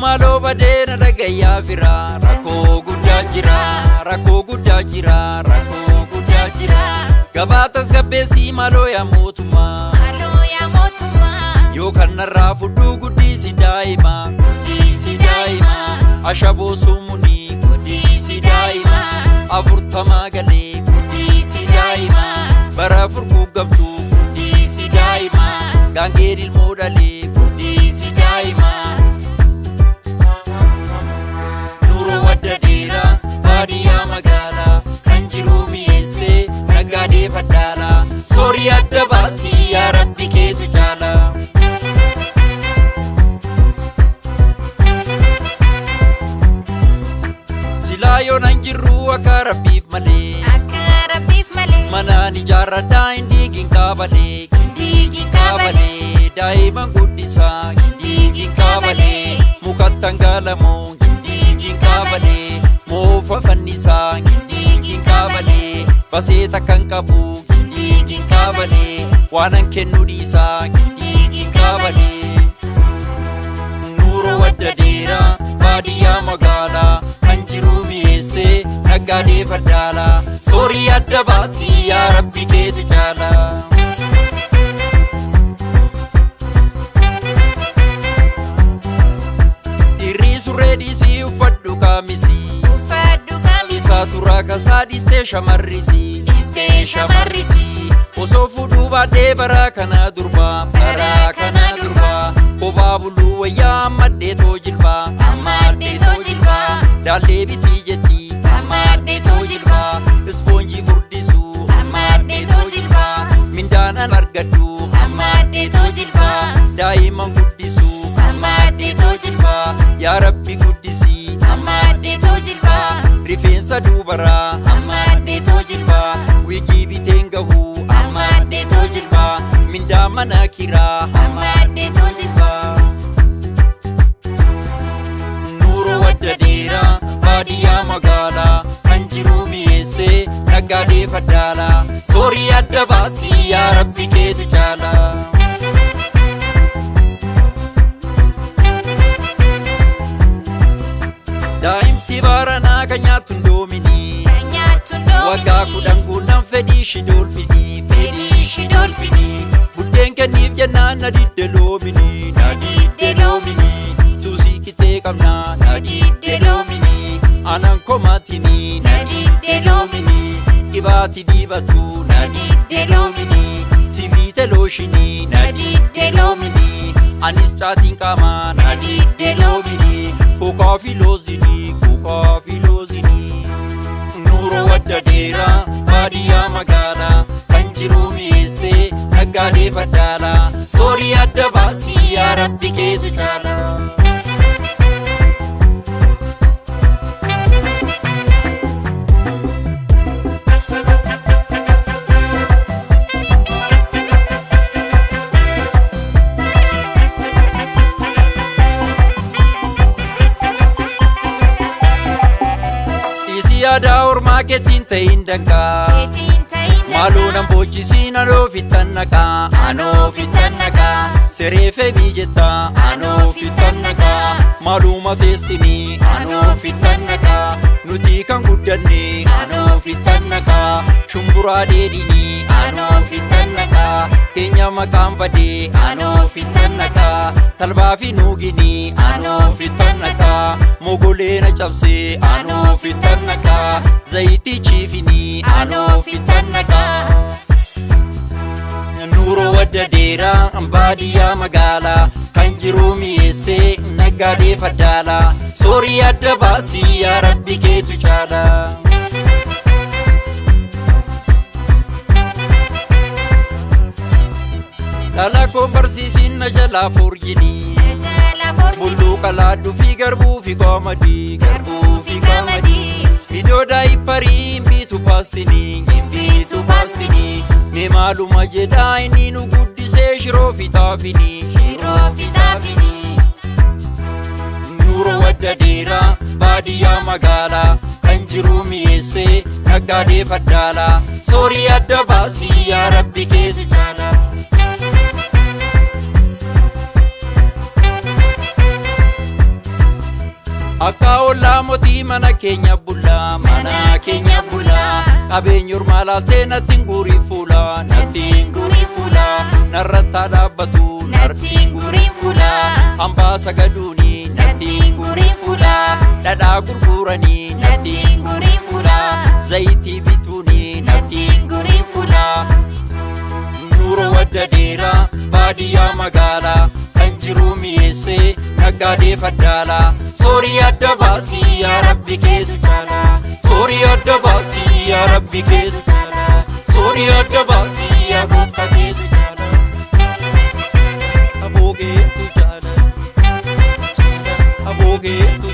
Maaloo badeena dhagayyaa fira rakkoo guddaa jira rakkoo guddaa jira rakkoo guddaa jira gabaa tasgabbeessii maaloo yaa mootummaa Maaloo yaa mootummaa yoo kanarraa fudhuu guddisi daa'ima guddisi daa'ima ashaboo summunii guddisi daa'ima 40 galee guddisi daa'ima bara furguuggamtuu guddisi daa'ima gaangeen ilmoo dhalee guddisi daa'ima. Wadda baadiyyaa magaalaa kan jiru mi'eessee naggaadee faddaalaa soorii adda baasii yaa rabbi keetu caalaa. Silaa yoo nan jirru akka rabbiif malee Akka rabbiif malee manaan ijaarradhaa hin diigin kaabalee hin diigin kaabalee daa'iman guddisaa hin diigin kaabalee mukattan gaalamoo hin diigin kaabalee moofa fannisaa hin diigin kaabalee baseeta kan qabu hin diigin kaabalee waanan kennu dhiisaa hin diigin kaabalee. Nuura wadda dheeraa baadiyyaa magaalaa kan jiru mi'eessee naggaadee faddaalaa soorii adda baasii yaa rabbi keetu caalaa. Dhiirri surree dhiisii uffadhu kaamisii Uffadhu kaamisii isaa turaa kasaa dhiistee shamarrisii dhiistee shamarrisii osoo fuudhuu baadhee bara kana durbaa Bara kana durbaa kophaa buluu wayyaa ammadhee jilbaa ammadhee jilbaa daallee bitii jetti ammadhee jilbaa ispoonjii furdisuu ammadhee jilbaa mindaanan argadhu ammadhee jilbaa daa'iman guddisuu ammadhee jilbaa yaa rabbi guddisii ammadhee jilbaa rifeensa dubaraa ammadhee jilbaa wiigii biteen gahuu ammadhee jilbaa mindaa mana kiraa ammadhee jilbaa. Nuura wadda dheeraa baadiyyaa magaalaa kan jiru mi'eessee naggaadee faddaalaa soorii adda baasii yaa rabbi keetu caalaa. Daa'imti baranaa kan nyaattu hin doominii Kan nyaattu hin waggaa doominii 10 guunnaan fedhii ishii doolfinii fedhii ishii doolfinii buddeen kenniif jennaan na didde loominii na didde loominii suusii kitee qabnaa na didde loominii aanan komaatinii na didde loominii dhibaati dibatu na didde loominii sibiite looshinii na didde loominii anis caatiin qaamaa na didde loominii kookaa fi loozinii kookaa fi loozinii. Nuura wadda dheeraa baadiyyaa magaalaa kan jiru mi'eessee naggaadee faddaalaa soorii adda baasii yaa rabbi keetu caalaa. Dhiisii aadaa ormaa keetiin ta'in danqaa. Keetiin ta'in Maaloo danqaa nan boochisiin anoo fittan naqaa. anoo fittan naqaa Siree febii jettaa anoo fittan naqaa Maaluma teestinii anoo fittan naqaa nuti kan guddanne anoo fittan naqaa shumburaa dheedhinii anoo fittan naqaa keenya maqaan badee anoo fittan naqaa talbaa fi nuuginii anoo fittan naqaa mogolee na cabsee anoo fittan naqaa zayitii chiifinii anoo fittan naqaa. Nuura wadda dheeraa baadiyyaa magaalaa kan jiru mi'eessee naggaadee faddaalaa soorii adda baasii yaa rabbi keetu caalaa. Dhala koon barsiisiin na jalaa forjinii Na jalaa forjinii bulluuqa laadduu fi garbuu fi qamadii garbuu fi qamadii Iddoo daayipparii hin bitu paastinii hin bitu paastinii Mee maaluma jedhaa inni nu guddisee shiroo fi xaafinii shiroo fi xaafinii. Waddadeeraa baadiyyaa magaalaa kan jiru mi'eessee naggaadee faddaalaa. Soorii adda baasii yaa Rabbi keetu caalaa. Akka ollaa mootii mana keenya bulaa, mana keenya bulaa. Qabeenya ormaa laaltee natti hin guurii fuulaa, natti hin guurii fuulaa. Narrattaa dhaabbatu, Natti hin guurin fuulaa. Hambaa sagaduuni, Natti hin guurin fuulaa. Dhadhaa gurguranii, Natti hin guurin fuulaa. Zayitii bituuni, Natti hin guurin fuulaa. Nuura waddadeeraa baadiyyaa magaalaa kan jiru mi'eessee naggaadee faddaalaa. Soorii adda baasii yaa Rabbi keetu caalaa. Soorii adda baasii yaa Rabbi keetu caalaa. Soorii adda baasii yaa gooftaa keetu caalaa. Aboogeetu caalaa. Aboogeetu.